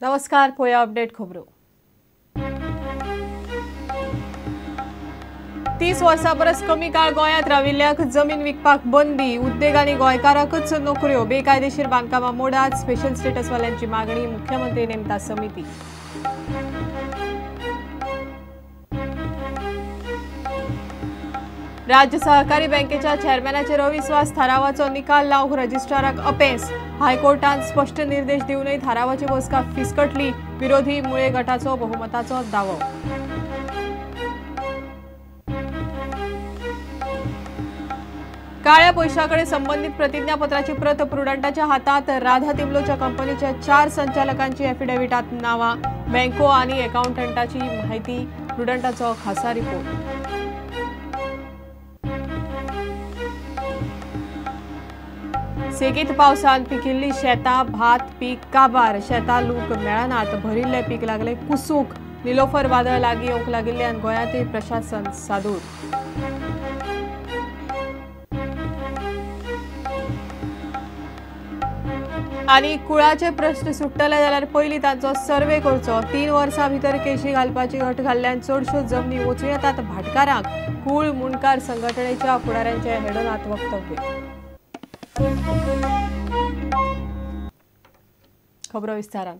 नमस्कार, पोया अपडेट खबरो। 30 वर्सां परस कमी काळ गोंयांत राविल्ल्यांक जमीन विकपाक बंदी, उद्देग आनी गोंयकारांकच नोकऱ्यो, बेकायदेशीर बांदकामां मोडात, स्पेशल स्टेटसवाल्यांची मागणी, मुख्यमंत्री नेमता समिती। राज्य सहकारी बँकेच्या चेअरमॅनाचेर अविश्वास थारावाचो निकाल लावंक रजिस्ट्राराक अपेस, हायकोर्टान स्पश्ट निर्देश दिवनय थारावाची बसका फिसकटली, विरोधी मुळे गटाचो बहुमताचो दावो। काळ्या पैशाकडे संबंधित प्रतिज्ञापत्राची प्रत प्रुडंटाच्या हातात, राधा तिमलोच्या कंपनीच्या 4 संचालकांची एफिडेव्हिटात नावां, बँको आणि अकाउंटंटाची माहिती, प्रुडंटाचो खासा रिपोर्ट। सेगीत पावसान पिकिल्ली शेतां, भात पीक काबार, शेतां लूंक मेळनात, भरिल्लें पीक लागले कुसूंक, निलोफर वादळ लागीं येवंक लागिल्ल्यान गोंयांतय प्रशासन सादूर। आनी कुळाचे प्रश्न सुट्टले जाल्यार पयलीं तांचो सर्वे करचो, 3 वर्सां भितर केशी घालपाची अट घाल्ल्यान चडश्यो जमनी वचूं येतात भाटकारांक, कुळ मुंडकार संघटनेच्या फुडाऱ्यांचे हेडोनात वक्तव्य। खबरो विस्तारान।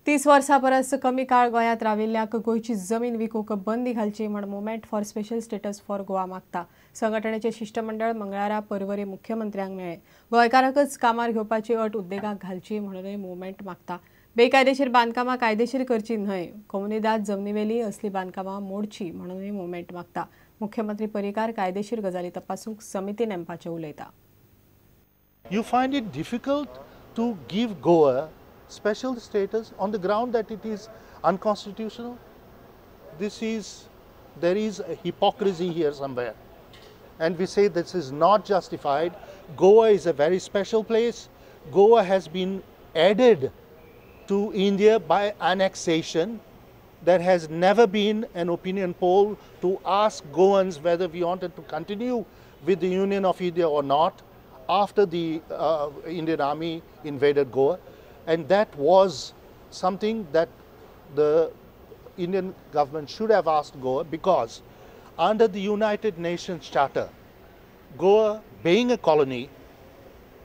30 वर्सां परस कमी काळ गोंयांत राविल्ल्यांक गोंयची जमीन विकूंक बंदी घालची म्हण movement for special status for Goa मागता। संघटनेचे शिष्टमंडळ मंगळारा परवरी मुख्यमंत्र्यांक मेळ्ळें। गोंयकारांकच कामार घेवपाची अट उद्देगाक घालची म्हणूनय मुवमेंट मागता। बेकायदेशीर बांदकामां कायदेशीर करची न्हय, कोमुनिदाद जमनीवेली असली बांदकामां मोडची म्हणूनय मुवमेंट मागता। मुख्यमंत्री पर्रीकार कायदेशीर गजाली तपासूंक समिती नेमपाचें उलयता। You find it difficult to give Goa special status on the ground that it is unconstitutional? There is a hypocrisy here somewhere. And we say this is not justified. Goa is a very special place. Goa has been added to India by annexation. There has never been an opinion poll to ask Goans whether we wanted to continue with the Union of India or not after the Indian Army invaded Goa. And that was something that the Indian government should have asked Goa, because under the United Nations Charter, Goa, being a colony,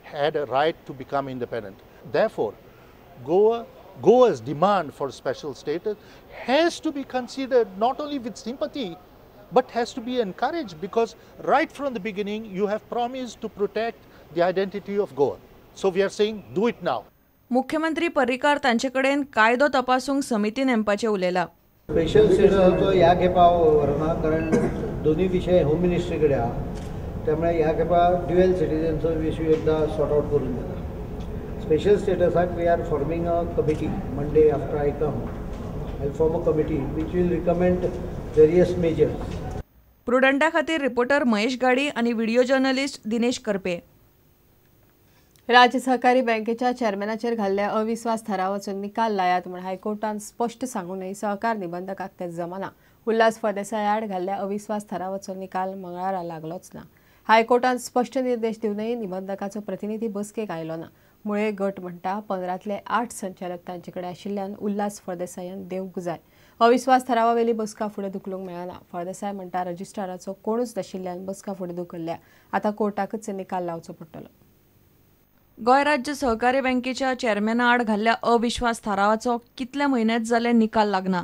had a right to become independent. Therefore, Goa's demand for special status has to be considered not only with sympathy, but has to be encouraged, because right from the beginning you have promised to protect the identity of Goa. So we are saying, do it now. मुख्यमंत्री पर्रीकार तांचे कडेन कायदो तपासूंक समिती नेमपाचें उलयला। Special स्टेटसाचो ह्या खेपा व्हरना, कारण दोन्ही विशय होम मिनिस्ट्री कडेन आहा, त्यामुळे ह्या खेपा ड्युएल सिटीजनचो इश्यू एकदा सॉर्ट आउट करून दिला। स्पेशल स्टेटसाक we are forming a committee. Monday after I come I form a committee which will recommend various measures. प्रुडंटा खातीर रिपोर्टर महेश गाडी आनी व्हिडिओ जर्नलिस्ट दिनेश करपे। राज्य सहकारी बँकेच्या चेअरमॅनाचेर घाल्ल्या अविश्वास थारावाचो निकाल लायात म्हण हायकोर्टान स्पश्ट सांगूनय सहकार निबंधकाक ते जमाना। उल्हास फळदेसाय आड घाल्ल्या अविश्वास थारावाचो निकाल मंगळारा लागलोच ना। हायकोर्टान स्पश्ट निर्देश दिवनय निबंधकाचो प्रतिनिधी बसकेक आयलो ना। मुळे गट म्हणटा 15तले 8 संचालक तांचे कडेन आशिल्ल्यान उल्हास फळदेसायान देवंक जाय। अविश्वास थारावावेली बसका फुडें धुकलूंक मेळना। फळदेसाय म्हणटा रजिस्ट्राराचो कोणूच नाशिल्ल्यान बसका फुडें धुकल्ल्या, आतां कोर्टाकच निकाल लावचो पडटलो। गोंय राज्य सहकारी बँकेच्या चेअरमॅना आड घाल्ल्या अविश्वास थारावाचो कितले म्हयनेच जाले निकाल लागना।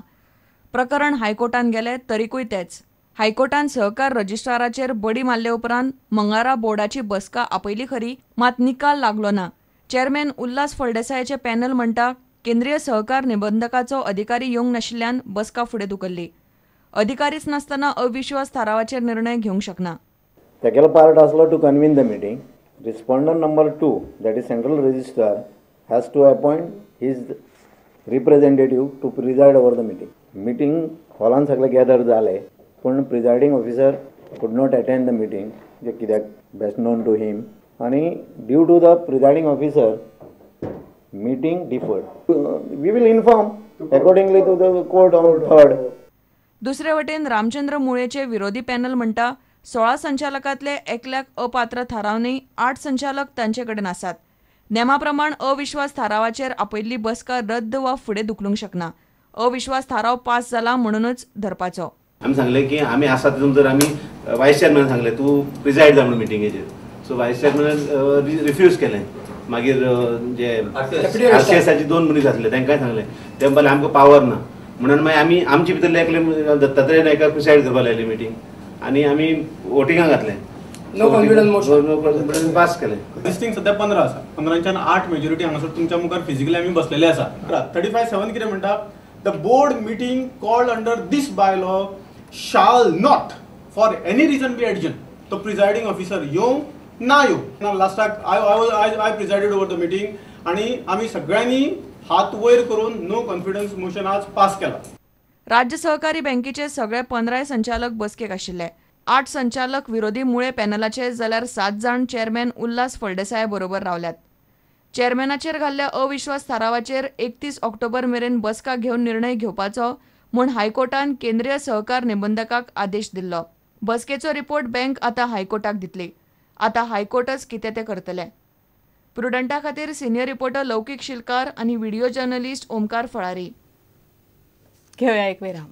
प्रकरण हायकोर्टान गेले तरीकूय तेच। हायकोर्टान सहकार रजिस्ट्राराचेर बडी मारले उपरांत मंगळारा बोर्डाची बसका आपयली खरी, मात निकाल लागलो ना। चेअरमॅन उल्हास फळदेसायाचे पॅनल म्हणटा केंद्रीय सहकार निबंधकाचो अधिकारी येवंक नाशिल्ल्यान बसका फुडें धुकल्ली। अधिकारीच नासतना अविश्वास थारावाचेर निर्णय घेवंक शकना। तेगेलो पार्ट आसलो to convene the meeting. Respondent number 2, that is central registrar, has to appoint his representative to preside over the meeting. Meeting हॉलान सगळे गॅदर जाले, पूण presiding officer could not attend the meeting, जे कित्याक बेस्ट नोन टू हिम, आनी due to the presiding officer meeting deferred. We will inform accordingly to the court on 3rd. दुसरे वटेन रामचंद्र मुळेचे विरोधी panel म्हणटा 16 संचालकांतले एकल्याक अपात्र थारावनय 8 संचालक तांचे कडेन आसात। नेमा प्रमाण अविश्वास थारावाचेर आपयल्ली बसका रद्द वा फुडें धुकलूंक शकना. अविश्वास थाराव पास जाला म्हणूनच धरपाचो. आमी सांगलें की आमी आसा तितून जर आमी वायस चेअरमॅन सांगलें तूं प्रिजायड जा म्हणून मिटिंगेचेर, सो वायस चेअरमॅनान रिफ्यूज केलें. मागीर जे आरसीएसाचे 2 मनीस आसले तांकांय सांगलें, ते म्हणपाक आमकां पावर ना म्हणून मागीर आमी आमचे भितरले एकले दत्तात्रय नायकाक प्रिसायड करपाक लायली मिटींग आनी आमी वोटिंगाक घातलें. नो कॉन्फिडन्स मोशन पास केलें. लिस्टींग सध्या 15 आसा, 15च्यान 8 मेजॉरिटी हांगासर तुमच्या मुखार फिजिकली आमी बसलेले आसा. 35(7) कितें म्हणटा, the board meeting called under this bylaw shall not for any reason be adjourned. तो प्रिजायडींग ऑफिसर येवं ना येवं. लास्टाक I presided over the meeting आनी आमी सगळ्यांनी हात वयर करून नो कॉन्फिडन्स मोशन आज पास केला. राज्य सहकारी बँकेचे सगळे 15 संचालक बसकेक आशिल्ले. 8 संचालक विरोधी मुळे पॅनलाचे जाल्यार 7 जाण चेअरमॅन उल्हास फळदेसाय बरोबर रावल्यात. चेअरमॅनाचेर घाल्ल्या अविश्वास थारावाचेर 31 ऑक्टोबर मेरेन बसका घेवन निर्णय घेवपाचो म्हूण हायकोर्टान केंद्रीय सहकार निबंधकाक आदेश दिल्लो. बसकेचो रिपोर्ट बँक आतां हायकोर्टाक दितली. आतां हायकोर्टच कितें तें करतलें. प्रुडंटा खातीर सिनियर रिपोर्टर लौकीक शिलकार आनी व्हिडिओ जर्नलिस्ट ओमकार फळारी. घेवया एक विराम.